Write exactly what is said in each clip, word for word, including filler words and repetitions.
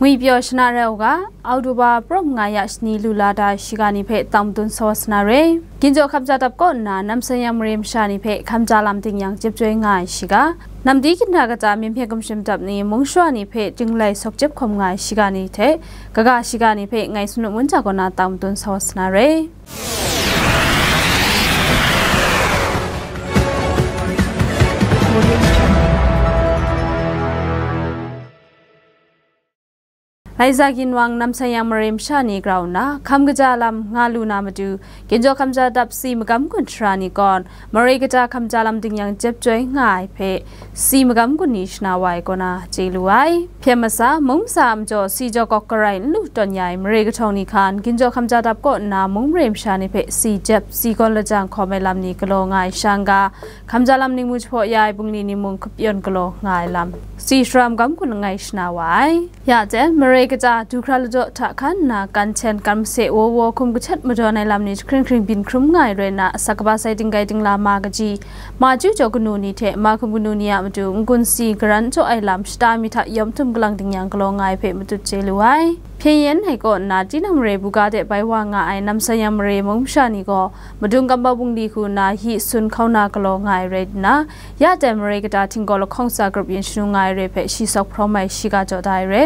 Ngwi pyaw shana rai u ga, Oktoba prum nga ya shani lu la da shiga ni hpe tang matun saw sa na re. Ginjaw hkamja dap kaw nna, namsang yang mare masha ni hpe hkamja lam ting yang jep joi nga ai shiga, namdi ginra kata myen hpyen gumshem dap ni mung shara ni hpe jinglai sawk jep hkawm nga ai shiga ni hte, kaga shiga ni hpe ngai Sumnu Munja kaw na tang matun saw sa na re. Laiza ginwang namsang yang mare masha ni grau nna, hkam kaja lam nga lu na matu, ginjaw hkamja dap si magam gun shara ni kawn, mare kaja hkamja lam ting yang jep joi nga ai hpe, si magam gun ni shana wa ai kaw na chye lu ai. Hpyen masa, mung masa a majaw si jaw kawk karai n lu tawn ya ai mare kahtawng ni hkan, ginjaw hkamja dap kaw nna mung mare masha ni hpe si jep, si gawn lajang hkawm ai lam ni galaw nga ai shang ga, hkamja lam ningmu jahpaw ya ai bungli ni mung hkapyawn galaw nga ai lam, si shara magam gun langai shana wa ai. Ya jen, mare kaja du hkra ladaw hta hkan nna, kan hten, kan mase, wo wo hkum kahtet madawn ai lam ni jahkring hkring byin hkrum nga ai rai nna, asak kaba sai dinggai dingla ma kaji, ma chyu jaw kanu ni hte ma hkum kanu ni a matu n-gun si garan jaw ai lam shata mi hta yawm htum kalang ding yang galaw nga ai hpe matut chye lu ai. Hpyen yen ai kaw nna, tinang mare buga de bai wa nga ai namsang yang mare mung masha ni gaw, madung kambau bungli hku nna yi sun hkauna galaw nga ai rai nna, ya jen mare kata htinggaw lahkawng tsa grup yin shanu nga ai re hpe shi sawk hprawm ai shiga jaw da ai re.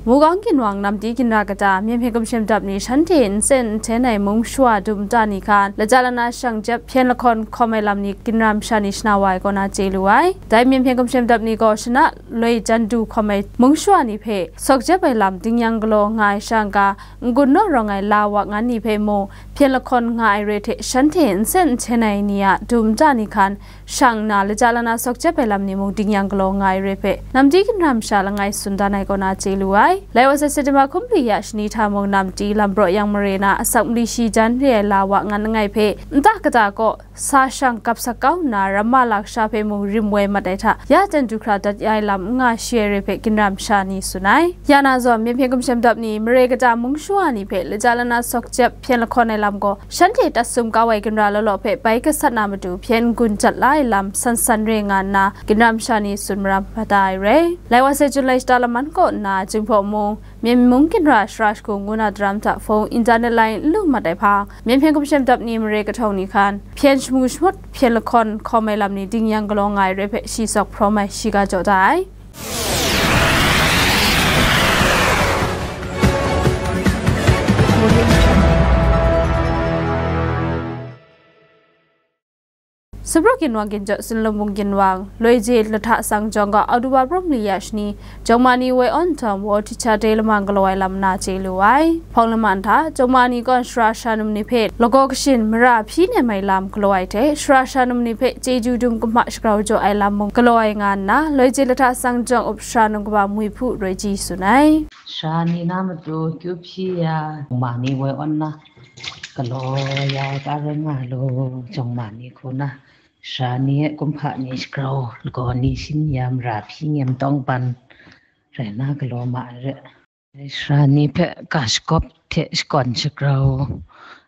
Mugang ginwang namdi ginra kata, myen hpyen gumshem dap ni shanhte nsen nhten ai mung shawa dum nta ni hkan, laja lana shang jep hpyen lahkawn hkawm ai lam ni ginra masha ni shana wa ai kaw na chye lu ai. Dai myen hpyen gumshem dap ni gaw shana loi jan du hkawm ai mung shawa ni hpe sawk jep ai lam ding yang galaw nga ai shang ga, n-gun naw rawng ai la wa ngan ni hpe mung, hpyen lahkawn nga ai re hte shanhte nsen nhten ai ni a dum nta ni hkan, shang nna laja lana sawk jep ai lam ni mung ding yang galaw nga ai re hpe, namdi ginra masha langai tsun dan ai kaw na chye lu ai. Lai wa sai September hkumpli ya shani hta mung namdi lam braw yang mare na asak mali shi jan re ai la wa ngan langai hpe, nta kata kaw sa shang gap sak kau nna ramma lasha hpe mung rim woi mat ai hta, ya jan du hkra dat ya ai lam n nga shi ai re hpe ginra masha ni tsun ai. Ya na zawn, myen hpyen gumshem dap ni, mare kata mung shawa ni hpe laja lana sawk jep hpyen lahkawn ai lam gaw, shanhte tat sum kau ai ginra law law hpe bai gasat na matu hpyen n-gun jat la ai lam san san re nga nna, ginra masha ni tsun maram mada ai re. Lai wa sai Jun lai shata laman kaw nna, Jinghpaw mung, Myen mung ginra shara shagu ngu na daram hta hpung, internet lai n lu mat ai hpang, myen hpyen gumshem dap ni mare kahtawng ni hkan, hpyen shamu shamut hpyen lahkawn hkawm ai lam ni ding yang galaw nga ai re hpe shi sawk hprawm ai shiga jaw da ai. Supra ginwang ginjawh Sinlung mung ginwang, loi je lahta sang jawng ga Oktoba prum li ya shani, jawng ma ni woi awn nhtawm, World Teacher Day lamang galaw ai lam na chye lu ai. Hpawng lama nta, jawng ma ni kawn shara shanum ni hpe lagaw kashin mara hpyi nem ai lam galaw ai hte, shara shanum ni hpe chyeju dum kumhpa shagrau jaw ai lam mung galaw ai nga nna, loi je lahta sang jawng up shara num kaba Mui Hpu Roi Ji tsun ai. Shara ni na matu kyu hpyi ya, jawng ma ni woi awn na, galaw ya ai ka rai nga law, jawng ma ni hku na, shara ni e kumhpa ni shagrau, lagaw ni shin ya, mara hpyi nem tawng ban rai na galaw ma ai re. Shara ni hpe ga shagawp hte shakawn shagrau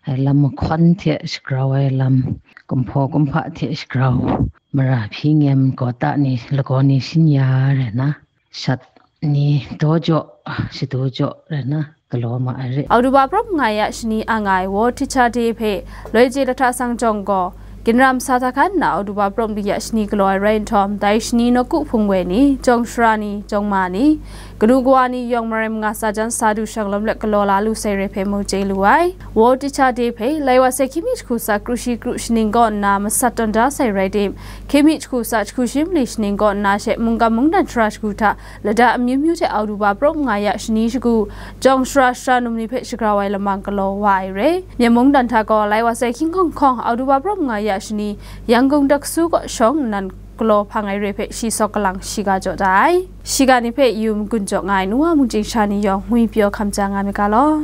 ai lam, mahkawn hte shagrau ai lam, kumhpaw kumhpa hte shagrau, mara hpyi nem kawta ni, lagaw ni shin ya rai na, shat ni daw jaw, shadu jaw rai na, galaw ma ai re. Oktoba prum nga ya shani a nga ai World Teacher Day hpe loi je lahta sang jawng gaw, ginra masa hta hkan nna Oktoba prum li ya shani galaw ai rai nhtawm, dai shani nawku hpung woi ni, jawng shara ni, jawng ma ni, kanu kawa ni yawng marai manga sa jan sa du shang lawm let galaw la lu sai re hpe mung chye lu ai. World Teacher Day hpe lai wa sai hkying mi jahku tsa kru shi kru shaning kaw nna masat tawn da sai rai tim, hkying mi jahku tsa jahku shi mali shaning kaw nna she mungkan mungdan shara shagu hta, lada amyu myu hte Oktoba prum nga ya shani shagu, jawng shara shara num ni hpe shagrau ai lamang galaw wa ai re. Myen mungdan hta gaw lai wa sai hkying hkawng hkawng Oktoba prum nga ya shani, Yangon daksu kaw shawng nnan galaw hpang ai re hpe shi sawk kalang shiga jaw da ai. Shiga ni hpe yu magun jaw nga ai nuwa mungchying sha ni yawng ngwi pyaw hkam ja nga myit ga law.